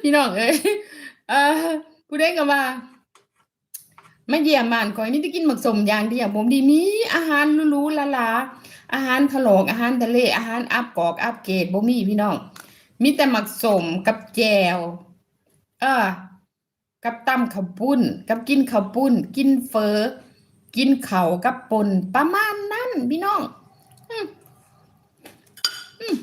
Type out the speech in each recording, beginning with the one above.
ພີ່ນ້ອງເອີຍ ເອີ ຜູ້ໃດກໍວ່າ ມາຢ້ຽມບ້ານຂ້ອຍມີແຕ່ກິນໝາກສົ້ມຢ່າງດຽວ ບໍ່ໄດ້ມີອາຫານຫຼູໆຫຼາໆ ອາຫານຖະຫຼອກ ອາຫານທະເລ ອາຫານອັບກອກອັບເກດ ບໍ່ມີພີ່ນ້ອງ ມີແຕ່ໝາກສົ້ມກັບແຈ່ວ ເອີ ກັບຕຳເຂົ້າປຸ້ນ ກັບກິນເຂົ້າປຸ້ນ ກິນເຝີ ກິນເຂົ້າກັບປົ່ນ ປະມານນັ້ນພີ່ນ້ອງ ອືມ ອືມ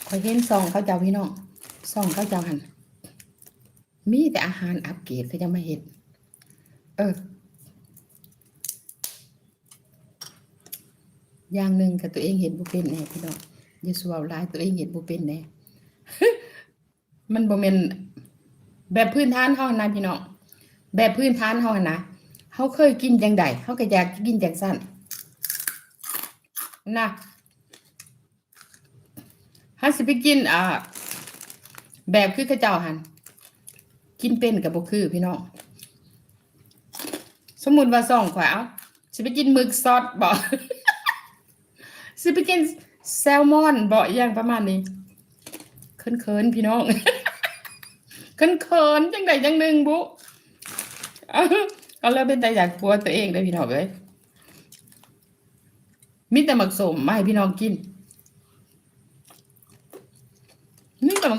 ຂ້ອຍເຫັນຊ່ອງເຂົາເຈົ້າພີ່ນ້ອງ ຊ່ອງເຂົາເຈົ້າຫັ້ນ ມີແຕ່ອາຫານອັບເກຣດເຂົາເຈົ້າມາເຮັດ ເອີ ຢ່າງໜຶ່ງກໍຕົວເອງເຮັດບໍ່ເປັນແດ່ພີ່ນ້ອງ ຢ່າຊິເວົ້າຫຼາຍ ຕົວເອງເຮັດບໍ່ເປັນແດ່ ມັນບໍ່ແມ່ນແບບພື້ນຖານເຮົາຫັ້ນນະພີ່ນ້ອງ ແບບພື້ນຖານເຮົາຫັ້ນນະ ເຮົາເຄີຍກິນຈັ່ງໃດ ເຮົາກໍຢາກກິນຈັ່ງຊັ້ນນະ ເຮົາຊິໄປກິນ ອ່າ ແບບຄືເຂົາເຈົ້າຫັ້ນ ກິນເປັນກໍບໍ່ຄືພີ່ນ້ອງ ສົມມຸດວ່າຊ່ອງຂ້ອຍ ເອົ້າ ຊິໄປກິນໝຶກຊັອດບໍ ຊິໄປກິນແຊລມອນບໍ ອີ່ຫຍັງປະມານນີ້ ເຂີນໆ ພີ່ນ້ອງ ເຂີນໆ ຈັ່ງໃດຈັ່ງໜຶ່ງບຸ ກໍເລີຍເປັນຕາຢາກຜົວຕົວເອງເດີ້ພີ່ນ້ອງເອີຍ ມີແຕ່ໝາກສົ້ມມາໃຫ້ພີ່ນ້ອງກິນ ມີແຕ່ໝາກ